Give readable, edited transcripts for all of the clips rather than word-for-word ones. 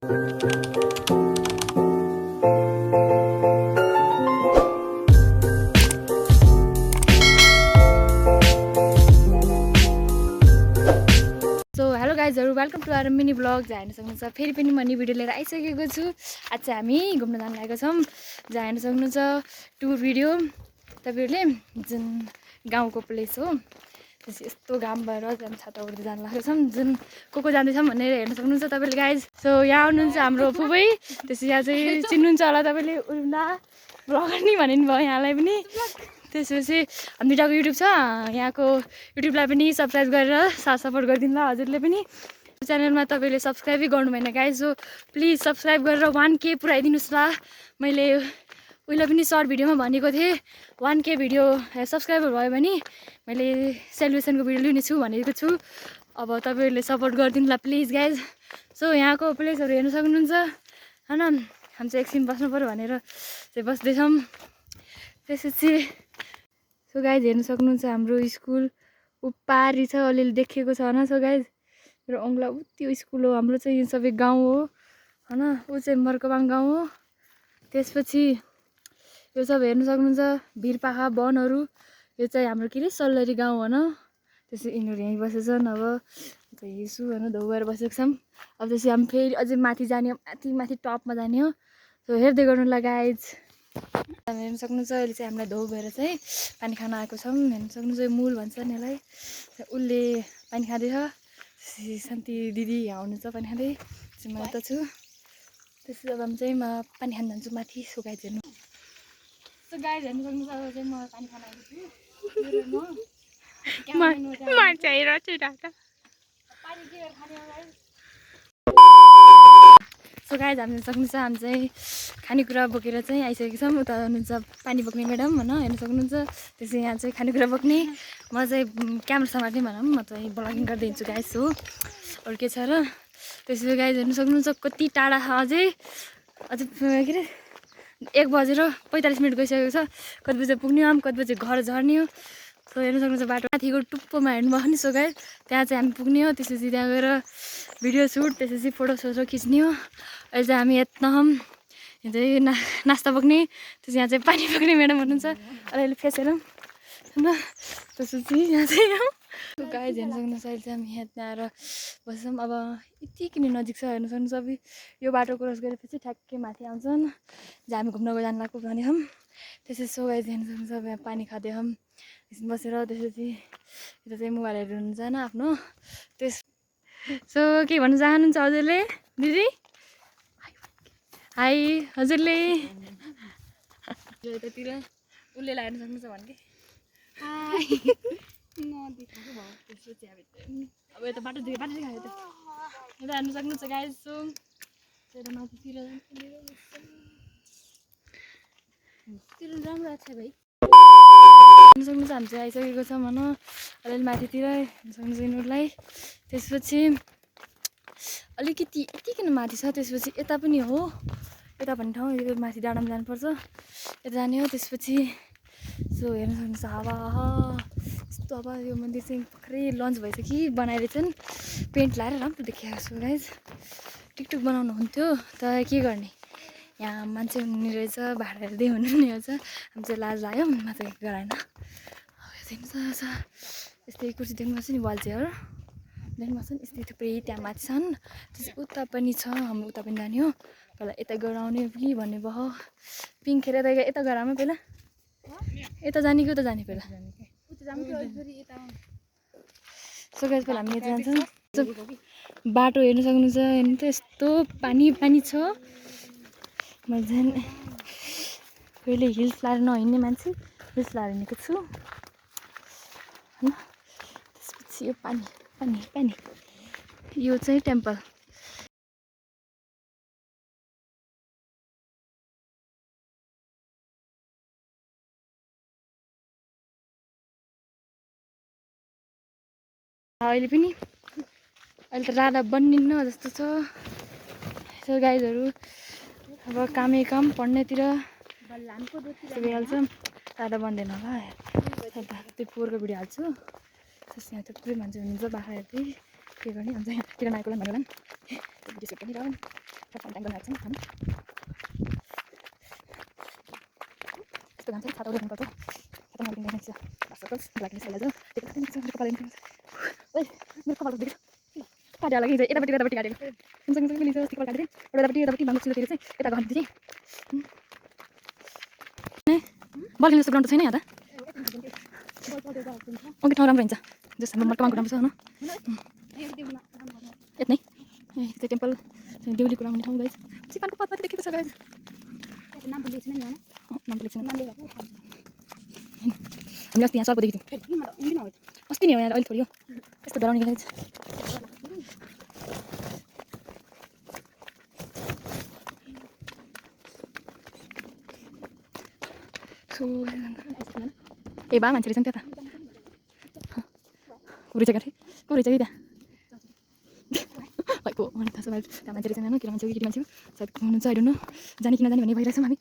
Hello गाइजहरु, welcome to our mini blog. जहाँ हेर्न सक्नुहुन्छ फेरि पनि म न्यू भिडियो लिएर आइसकेको छु। आज चाहिँ हामी घुम्न जान लागेको छौँ। जहाँ हेर्न सक्नुहुन्छ टुर भिडियो तपाईहरुले, जुन गाउँको प्लेस हो। त्यसै यस्तो घाम भएर हामी छाता उड्दै जान लागेको छौँ। जुन को जाँदैछौँ भनेर हेर्न सक्नुहुन्छ तपाईले गाइज। सो यहाँ आउनुहुन्छ हाम्रो फुबै। त्यसै यहाँ चाहिँ चिन्नुहुन्छ होला तपाईले, उर्मिला ब्लगर नि भनिनु भयो यहाँलाई पनि। त्यसपछि हामी दुईटाको युट्युब छ, यहाँको युट्युबलाई पनि सब्सक्राइब गरेर साथ सपोर्ट गरिदिनु ल। हजुरले पनि च्यानलमा तपाईँले सब्सक्राइबै गर्नु भएन गाइज। सो प्लिज सब्सक्राइब गरेर 1K पुऱ्याइदिनुहोस् ल। मैले उहिले पनि सर्ट भिडियोमा भनेको थिएँ 1K भिडियो सब्सक्राइबर भयो भने मैले सेलिब्रेसनको भिडियो लिनेछु भनेको छु। अब तपाईँहरूले सपोर्ट गरिदिनु ल प्लिज गाइज। सो यहाँको प्लेसहरू हेर्न सक्नुहुन्छ होइन। हामी चाहिँ एकछिन बस्नु पऱ्यो भनेर चाहिँ बस्दैछौँ। त्यसपछि सो गाइज हेर्न सक्नुहुन्छ हाम्रो स्कुल उपारी छ, अलिअलि देखिएको छ होइन। सो गाइज मेरो अङ्गला ऊ त्यो स्कुल हो। हाम्रो चाहिँ यो सबै गाउँ हो होइन। ऊ चाहिँ मर्कबाङ गाउँ हो। त्यसपछि यो सब हेर्न सक्नुहुन्छ भिरपाखा वनहरू। यो चाहिँ हाम्रो के अरे सल्लरी गाउँ होइन। त्यसै यिनीहरू यहीँ बसेछन्। अब हेर्छु होइन, धौ भएर बसेको छौँ। अब त्यसै हामी फेरि अझै माथि जाने हो, माथि टपमा जाने हो। सो हेर्दै गर्नु ल गाइज। हेर्न सक्नुहुन्छ अहिले चाहिँ हामीलाई धौ भएर चाहिँ पानी खान आएको छौँ। हेर्न सक्नुहुन्छ यो मूल भन्छ नि यसलाई। उसले पानी खाँदैछ। शान्ति दिदी यहाँ हुनुहुन्छ पानी खाँदै। म यता छु। त्यसपछि अब हामी चाहिँ म पानी खान जान्छु माथि। सो गाइज हेर्नु। सो गाइज हेर्न सक्नुहुन्छ अब चाहिँ म पानी खान आएको छु। सो गाइज हामी सक्नुहुन्छ हामी चाहिँ खानेकुरा बोकेर चाहिँ आइसकेको छौँ। उता हुनुहुन्छ पानी बोक्ने म्याडम होइन, हेर्न सक्नुहुन्छ। त्यसै यहाँ चाहिँ खानेकुरा बोक्ने, म चाहिँ क्यामेरा समात्ने भनौँ, म चाहिँ ब्लगिङ गर्दै हिँड्छु गाइज। हो अरू के छ र। त्यसै गाइज हेर्न सक्नुहुन्छ कति टाढा छ अझै के अरे 1:45 गइसकेको छ। कति बजी पुग्ने हो, कति बजी घर झर्ने हो। सो हेर्न सक्नुहुन्छ बाटो माथिको टुप्पोमा हेर्नुभयो नि। सो गाइज त्यहाँ चाहिँ हामी पुग्ने हो। त्यसपछि त्यहाँ गएर भिडियो सुट, त्यसपछि फोटो खिच्ने हो। अहिले चाहिँ हामी यता यहाँ चाहिँ नास्ता बोक्ने, त्यसपछि यहाँ चाहिँ पानी बोक्ने म्याडम हुनुहुन्छ। अलिअलि फेस हेरौँ होइन। त्यसपछि यहाँ चाहिँ गाइज हेर्न सक्नुहुन्छ अहिले चाहिँ हामी यहाँ आएर बस्छौँ। अब यति किन नजिक छ हेर्न सक्नुहुन्छ। अब यो बाटो क्रस गरेपछि ठ्याक्कै माथि आउँछन् जहाँ हामी घुम्न जान लागेको भने हौँ। त्यसपछि सो गाइज हेर्न सक्नुहुन्छ अब यहाँ पानी खाँदै हौँ बसेर। त्यसपछि यता चाहिँ मोबाइलहरू हुन्छ होइन आफ्नो। सो के भन्नु चाहनुहुन्छ हजुरले दिदी? हाई हजुरले। यतातिर उसले हेर्न सक्नुहुन्छ भने त्यसपछि अब यता बाटो देखायो त यता हेर्न सक्नुहुन्छ गाइज। सो यता माथितिर राम्रो छ भाइ। हेर्न सक्नुहुन्छ हामी चाहिँ आइसकेको छौँ होइन अलिअलि माथितिर हेर्न सक्नुहुन्छ यिनीहरूलाई। त्यसपछि अलिकति यति किन माथि छ। त्यसपछि यता पनि हो, यता भन्ने ठाउँ यो माथि डाँडामा जानुपर्छ, यता जाने हो। त्यसपछि सो हेर्न सक्नुहुन्छ हावा यस्तो। अब यो मन्दिर चाहिँ भर्खरै लन्च भइसक्यो, बनाइरहेछन् पेन्ट लाएर राम्रो देखिएको छु गाइज। टिकटक बनाउनु हुन्थ्यो तर के गर्ने, यहाँ मान्छे हुने रहेछ, भाडा हेर्दै हुने रहेछ। हामी चाहिँ लाज लाग्यो, म चाहिँ गराएन। हेर्नुहोस् यस्तै कुर्सी देख्नुहोस् नि, वाल चेयर देख्नुहोस् नि, यस्तै थुप्रै त्यहाँ माथि छन्। त्यसपछि उता पनि छ, हाम्रो उता पनि जाने हो। पहिला यता गराउने कि भन्ने भयो, पिङ खेर यता गराउनु पहिला, यता जाने कि उता जाने पहिला। सो गाइस पहिला हामी यता जान्छौँ। बाटो हेर्न सक्नुहुन्छ, हेर्नु त यस्तो पानी छ। म झन् कहिले हिल्स लाएर नहिँड्ने मान्छे हिल्स लाएर हिँडेको छु होइन। त्यसपछि यो पानी यो चाहिँ टेम्पल। अहिले त राधा बन्निन्न जस्तो छ। सो गाइजहरू अब काम पढ्नेतिर भइहाल्छ, राधा बन्दैन होला। त्यो पोहोरको भिडियो हाल्छु। त्यसपछि यहाँ थुप्रै मान्छे हुनुहुन्छ, बाख्रा हेर्दै के गर्ने अन्त यहाँ किरानाको लागि भनेर भिडियो सुट पनि रहौँ टाइम गर्न लाग्छ हामी यस्तो घाम छ छाता उठाउनुपर्छ छाता नउठाउनु देख्छ बस ब्ल्याकनेस हाल्छ त्यो कति छ मेरो कपाल हेर्नु ओइ मेरो कपाल देख्छ काट्या लागि यतापट्टि यतापट्टि काटेको सँगसँगै मिलिन्छ अस्ति कपाल काटेँ यतापट्टि माग्छु चाहिँ यता घन्टी चाहिँ बल खेल्ने जस्तो ग्राउन्ड छैन यहाँ त ओके ठाउँ राम्रो हुन्छ जस हाम्रो मटकमा ग्राउन्ड छ होइन यति नै त्यो टेम्पल देउलीको आउने ठाउँ गाइज चिकनको पत्ता देखेको छ गाइज नाम लेख्छ नि हामीले अस्ति यहाँ सर्प देखेको थियौँ अस्ति नै हो यहाँ अहिले थोरै हो यस्तो डराउने गाइज ए बा मान्छे रहेछ नि त्यहाँ त कुरेछ क्या कुरेछ कि त्यहाँ भाइको मलाई थाहा छ भाइ त्यहाँ मान्छे रहेछ होइन केटा मान्छे केटी मान्छे सायद हुनुहुन्छ आइडोन्ट नो जाने कि नजाने भन्ने भइरहेछौँ हामी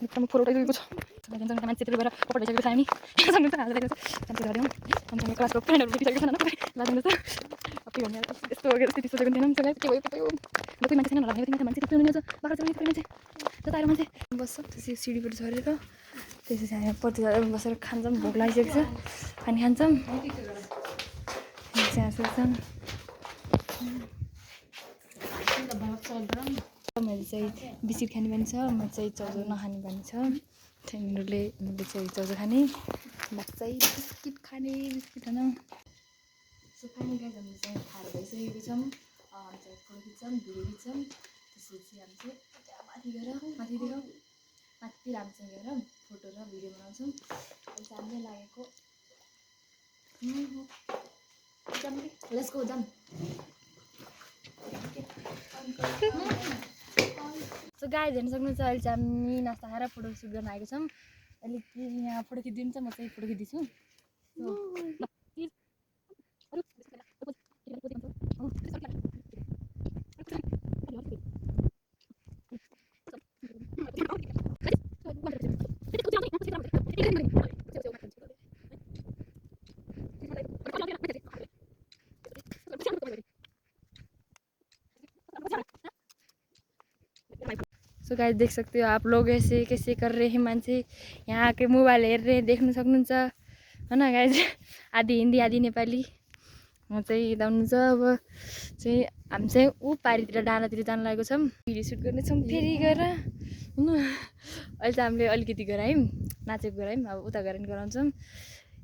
एकदम फोटो उठाइरहेको छ सबैजना मान्छे त्यति भएर फोटो भइसकेको छ हामी सक्नुहुन्छ हालिरहेको छ मान्छे झऱ्यौँ सँगसँगै क्लासको फ्रेन्डहरू भेटिसकेको छ लाग्नु त अति भन्ने यस्तो स्थिति सोचेको थिएन के भयो कोही मान्छे छैन लाग्ने मान्छे त्यस्तो हुनुहुन्छ बाख्रा चलाउने कोही मान्छे जता आएर मान्छे बस्छ त्यसै सिडीबाट झरेर त्यसपछि हामी पछि बसेर खान्छौँ भोक लागिसकेको छ पानी खान्छौँ मैले चाहिँ बिस्किट खाने पनि छ म चाहिँ चाउचाउ नखाने पनि छ तिनीहरूले मैले चाहिँ चाउचाउ खाने बाकी चाहिँ बिस्किट खाने बिस्किट खान सो खाने गाइज हामीले चाहिँ खाएर भइसकेको छौँ हामी चाहिँ फोटो खिच्छौँ भिडियो खिच्छौँ त्यसपछि हामी चाहिँ त्यहाँ माथि गएर माथितिर हामी चाहिँ गएर फोटो र भिडियो बनाउँछौँ अहिले चाहिँ हामीले लागेको let's go jam so guys हेर्न सक्नुहुन्छ अहिले चाहिँ हामी नास्ता खाएर फोटो सुट गर्न आएको छौँ अहिले के यहाँ फोटो खिचिदिनु छ म चाहिँ फोटो खिच्दैछु सो गाइस देख सकते हो आप लोग ऐसे कैसे कर रहे हैं मान्छे यहाँ के मोबाइल हेर रहे देख्न सक्नुहुन्छ हैन गाइस आधी हिन्दी आधी नेपाली म चाहिँ यता हुनुहुन्छ अब चाहिँ हामी चाहिँ ऊ पारीतिर डाँडातिर जान लागेको छौँ भिडियो सुट गर्नेछौँ फेरि गएर हैन अहिले चाहिँ हामीले अलिकति गरायौँ नाचेको गरायौँ अब उता गएर गराउँछौँ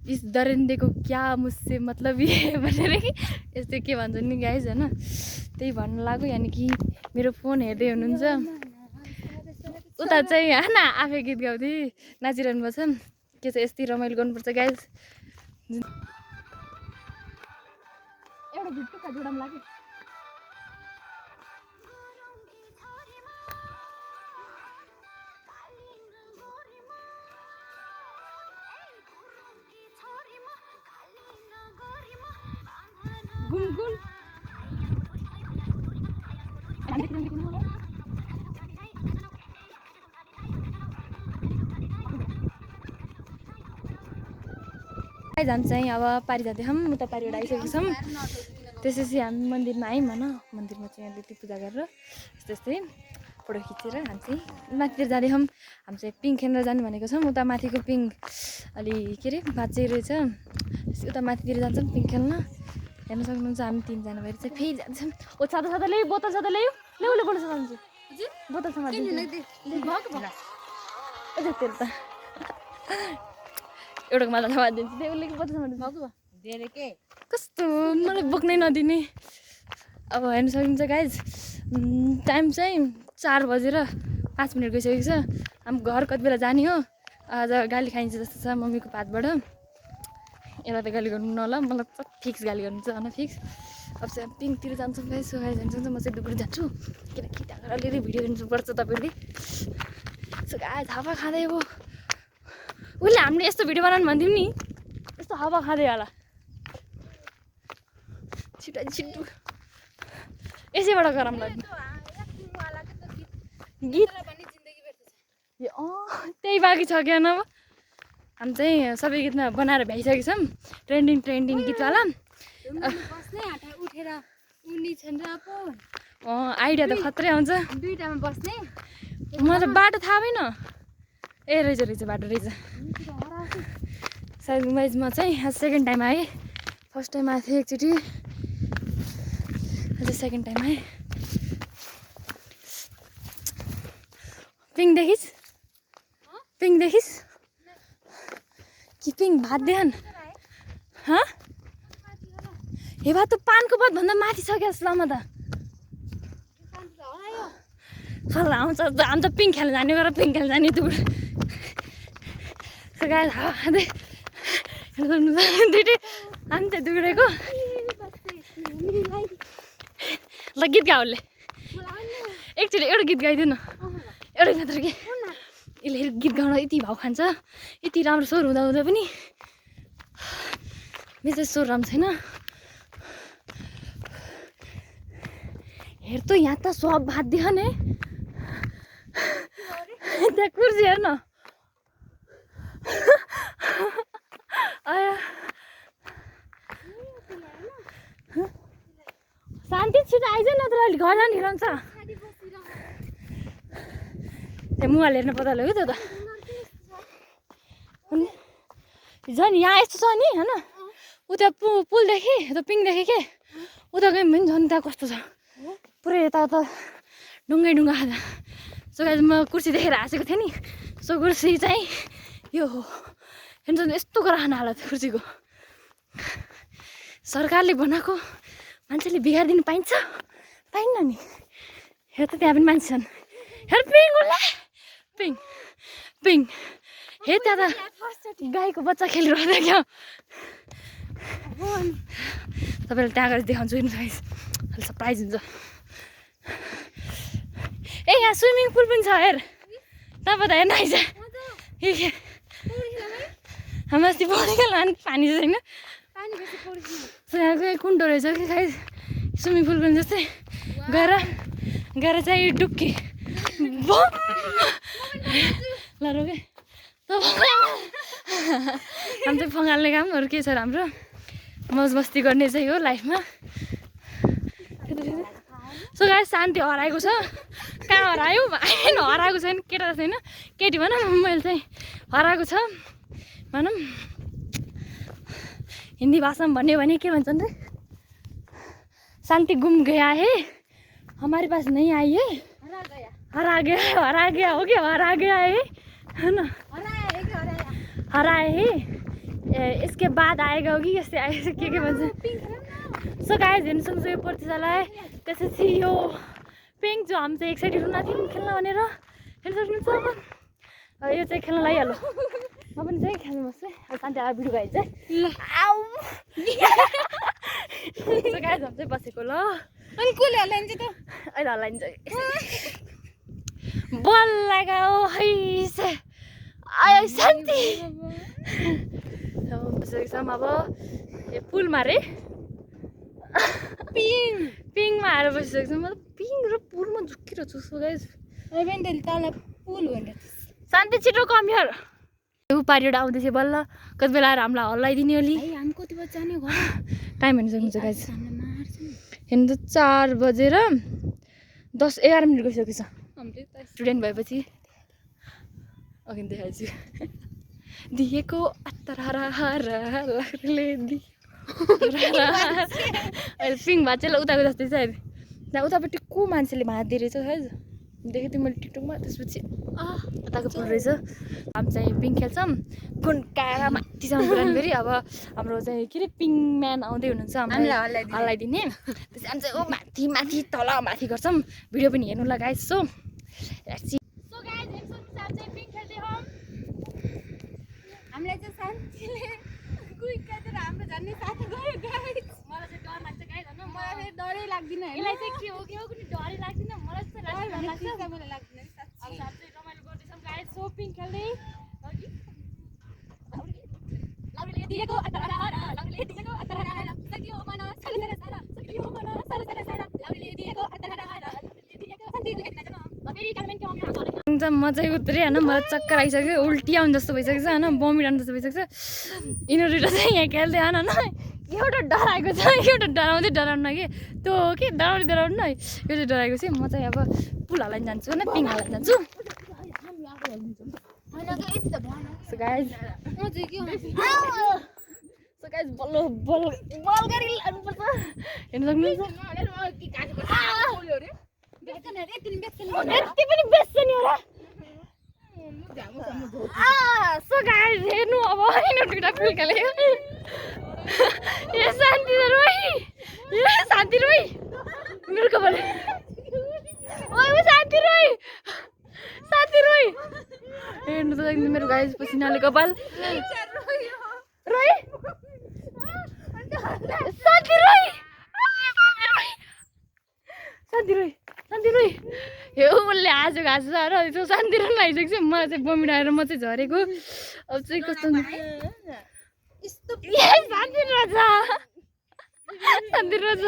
इस दरिंदे को क्या मुझसे मतलब ये भनेर कि यस्तै के भन्छ नि गाइस हैन त्यही भन्न लाग्यो यानि कि मेरो फोन हेर्दै हुनुहुन्छ उता चाहिँ हैन आफै गीत गाउँदै नाचिरहनु भएको छ के चाहिँ यस्तै रमाइलो गर्नुपर्छ गाइस एउटा झुट्टुका जोडाम लाग्यो गुनगुन हामी चाहिँ अब पारी जाँदैछौँ उता पारीबाट आइसकेको छौँ त्यसपछि हामी मन्दिरमा आयौँ होइन मन्दिरमा चाहिँ अलिकति पूजा गरेर यस्तै फोटो खिचेर हामी चाहिँ माथितिर जाँदैछौँ हामी चाहिँ पिङ खेल्न जानु भनेको छौँ उता माथिको पिङ अलि के अरे भाँचिएको रहेछ उता माथितिर जान्छौँ पिङ खेल्न हेर्न सक्नुहुन्छ हामी तिनजना भएर चाहिँ फेरि जान्छौँ ओ छाता छाता ल्यायो बोतल छाता ल्यायो ल्याउले बोल्छ जान्छु बोतल समाज त एउटाको माला समाज दिन्छु त्यो उसले बोतल समाज दिन्छ कस्तो मलाई बोक्नै नदिने अब हेर्न सक्नुहुन्छ गाइज टाइम चाहिँ 4 बजेर 5 मिनट गइसकेको छ हामी घर कति बेला जाने हो आज गाली खाइन्छ जस्तो छ मम्मीको पातबाट यसलाई त गाली गर्नु नला मलाई त फिक्स गाली गर्नुहुन्छ होइन फिक्स अब चाहिँ पिङतिर जान्छौँ गाइज सो गाइज हेर्नुहुन्छ म चाहिँ दुबुरी जान्छु किनकि त्यहाँ अलिअलि भिडियो हेर्नुपर्छ तपाईँहरूले सो गाइज हावा खाँदै अब उसले हामीले यस्तो भिडियो बनाउनु भन्थ्यौँ नि यस्तो हावा खाँदै होला छिटो छिटो यसैबाट गरम लाग्यो गीत त्यही बाँकी छ क्या अब हामी चाहिँ सबै गीतमा बनाएर भ्याइसकेको छौँ ट्रेन्डिङ गीतवाला आइडिया त खत्रै आउँछ दुईटामा बस्ने मलाई त बाटो थाहा भएन ए रहेछ बाटो रहेछ सायद म चाहिँ सेकेन्ड टाइम आएँ फर्स्ट टाइम आएको थिएँ एकचोटि अझ सेकेन्ड टाइम आएँ पिङ देखिस् कि पिङ भात देखान हाँ हे भात त पानको भात भन्दा माथि छ क्या जस्तो त सल्लाह आउँछ हामी त पिङ खेल्न जाने गरेर पिङ खेल्न जाने दुर दुइटै हामी त दुरेको ल गीत गाउले एकचोटि एउटा गीत गाइदियो न एउटा मात्र के यसले गीत गाउन यति भाउ खान्छ यति राम्रो स्वर हुँदा हुँदा पनि मेरो चाहिँ स्वर राम्रो छैन हेर त यहाँ त सब भात देखाने त्यहाँ कुर्सी हेर्न शान्ति छिटो आइज न त अहिले घर जानु ढिलो हुन्छ त्यहाँ मोबाइल हेर्न पत्ता लाग्यो त झन् यहाँ यस्तो छ नि होइन उता पुलदेखि यता पिङदेखि के उता गयौँ भने झन् त्यहाँ कस्तो छ पुरै यता त ढुङ्गा खाँदा सो गाइस म कुर्सी देखेर हाँसेको थिएँ नि सो कुर्सी चाहिँ यो हो हेर्नु यस्तो गरेर खान हालत कुर्सीको सरकारले बनाएको मान्छेले बिगारिदिनु पाइन्छ पाइन्न नि हेर त त्यहाँ पनि मान्छे छन् हेर पिङ उसले पिङ हे त्यहाँ त गाईको बच्चा खेलिरहेको क्या तपाईँलाई त्यहाँ गएर देखाउँछु हेर्नु गाइस अहिले सरप्राइज हुन्छ ए यहाँ स्विमिङ पुल पनि छ हेर तपाईँ त हेर्न आइज हामी अस्ति पौडी खेल्न पानी छैन यहाँको कुण्डो रहेछ कि खाइ स्विमिङ पुल पनि जस्तै गएर चाहिँ डुब्की ल रोके हामी चाहिँ फङ्गाल्ने कामहरू के छ राम्रो मौज मस्ती गर्ने चाहिँ हो लाइफमा सो गाइस शान्ति हराएको छ कहाँ हरायो होइन हराएको छैन केटा छैन केटी भनौँ मैले चाहिँ हराएको छ भनौँ हिन्दी भाषामा भन्यो भने के भन्छन् रे शान्ति गुम गया है हमारे पास नहीं आई है हरा गया हो क्या हरा गया है ना हराए है इसके बाद आएगा होगी यस्तै आएछ के भन्छ सो गाइस हेर्नु सक्नुहुन्छ यो प्रतिशाला त्यसपछि यो पिङ जो हामी चाहिँ एक्साइटेड हुन थियौँ खेल्न भनेर हेर्नु सक्नुहुन्छ अब यो चाहिँ खेल्न लागिहाल्यो म पनि चाहिँ खेल्नु बस्छु अब शान्ति आएर भिडियो गाइज चाहिँ आउ सो गाइस हामी चाहिँ बसेको ल अनि कसले हल्लाइन्छ त अहिले हल्लाइन्छ बल लगाओ है आयो शान्ति बसेको छौँ अब यो पुलमा रे पिङमा आएर बसिसकेको छ म त पिङ र पुलमा झुक्किरहेको छु सो गाइस तल पुल भनेर शान्ति छिटो कम यार उपारिबाट आउँदैछ बल्ल कति बेला आएर हामीलाई हल्लाइदिने अलि हामी कति बजी जाने घर टाइम हेर्नु सक्नुहुन्छ गाइस हेर्नु त 4 बजेर 10-11 मिनट गइसकेको छ स्टुडेन्ट भएपछि अघि देखाइछु दिएको अत्तराले अहिले पिङ भात चाहिँ उताको जस्तै छ अहिले त्यहाँ उतापट्टि को मान्छेले भात दिइरहेछ है देखेको थिएँ मैले टिकटकमा त्यसपछि उताको पुल रहेछ हामी चाहिँ पिङ खेल्छौँ गुन्काएर माथिसम्म पुऱ्याउनु फेरि अब हाम्रो चाहिँ के अरे पिङ म्यान आउँदै हुनुहुन्छ हामीलाई हल्लाइदिने त्यसपछि हामी चाहिँ माथि तल माथि गर्छौँ भिडियो पनि हेर्नु लगाएछ सो हामीलाई चाहिँ शान्तिले कुइकातिर हाम्रो झन्डै साथी गयो गाइस मलाई चाहिँ डर लाग्छ गाइस हैन मलाई चाहिँ डरै लाग्दिन हैन यसलाई चाहिँ के हो कुनै डरै लाग्दिन मलाई चाहिँ डर लाग्छ मलाई लाग्दिन साथी अब साथ चाहिँ रमाइलो गर्दैछौँ गाइस शॉपिङ खेल्दै लाउले दिएको अतरा सकियो मन सकियो मन लाउले दिएको अतरा म चाहिँ उत्रै होइन मलाई चक्कर आइसक्यो उल्टी आउनु जस्तो भइसकेको छ होइन बमिट आउनु जस्तो भइसकेको छ यिनीहरू चाहिँ यहाँ खेल्दै होइन एउटा डराएको छ एउटा डराउँदै डराउनु कि त्यो हो कि डराउनु न यो चाहिँ डराएको चाहिँ म चाहिँ अब पुल हाल्न जान्छु होइन पिङ हाल्न जान्छु सो गाइज बल्ल बल गरी लानुपर्छ हेर्नु सक्नुहुन्छ यति पनि बेच्छ नि होला सो गाइज हेर्नु अब होइन दुइटा पुल खेल्यो ए शान्ति रोइ मेरो कपाल ओ शान्ति रोइ हेर्नु त एकदम मेरो गाइज पसिनाले कपाल रोइ शान्ति रोइ यो उसले हाँसेको हाँस र त्यो शान्ति रोइ लागिसकेको छ मलाई चाहिँ बमिट आएर म चाहिँ झरेको अब चाहिँ कस्तो शान्ति रहेछ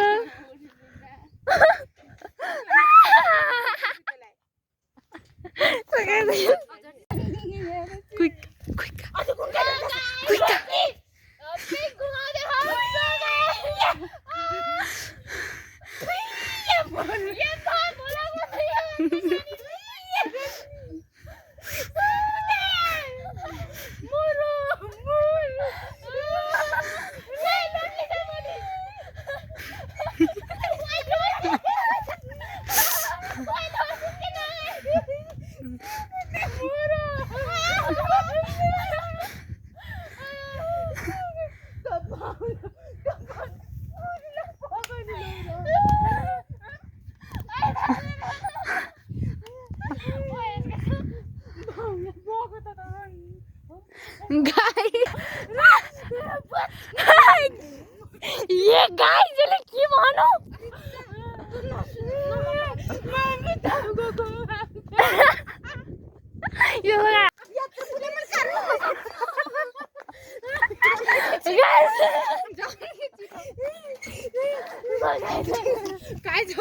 ये गाइस जले के भनो यो काय छ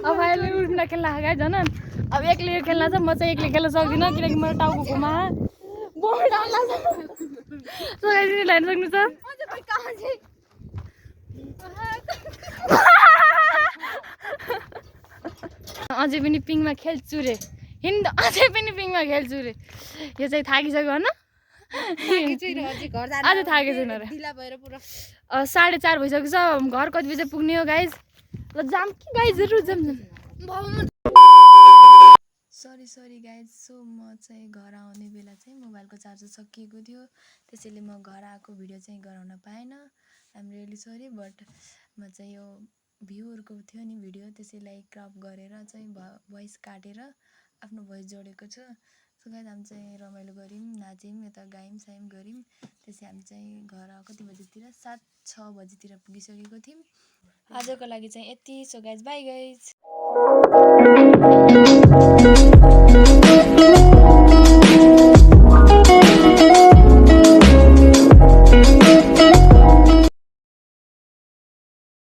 अब अहिले उठ्न खेल्न गाइस झन् अब एक्लै खेल्न छ म चाहिँ एक्लै खेल्न सक्दिनँ किनकि मेरो टाउको घुमा बमिट आउला छ सो गाइस लाइन सक्नु छ अझै पनि पिङमा खेल्छु रे हिँड अझै पनि पिङमा खेल्छु रे यो चाहिँ थाकिसक्यो होइन आज थाकेको छैन रे 4:30 भइसकेको छ घर कति बजे पुग्ने हो गाइज ल जाम कि गाइजहरू जाम सरी गाइज सो म चाहिँ घर आउने बेला चाहिँ मोबाइलको चार्जर सकिएको थियो त्यसैले म घर आएको भिडियो चाहिँ गराउन पाएन आइएम रियली सरी बट म चाहिँ यो भ्यूहरूको थियो नि भिडियो त्यसैलाई क्रप गरेर चाहिँ भोइस काटेर आफ्नो भोइस जोडेको छु सो गाइज हामी चाहिँ रमाइलो गऱ्यौँ नाच्यौँ यता गायौँ सायौँ गऱ्यौँ त्यसै हामी चाहिँ घर कति बजीतिर 7-6 बजीतिर पुगिसकेको थियौँ आजको लागि चाहिँ यति सो गाइज बाई गाइज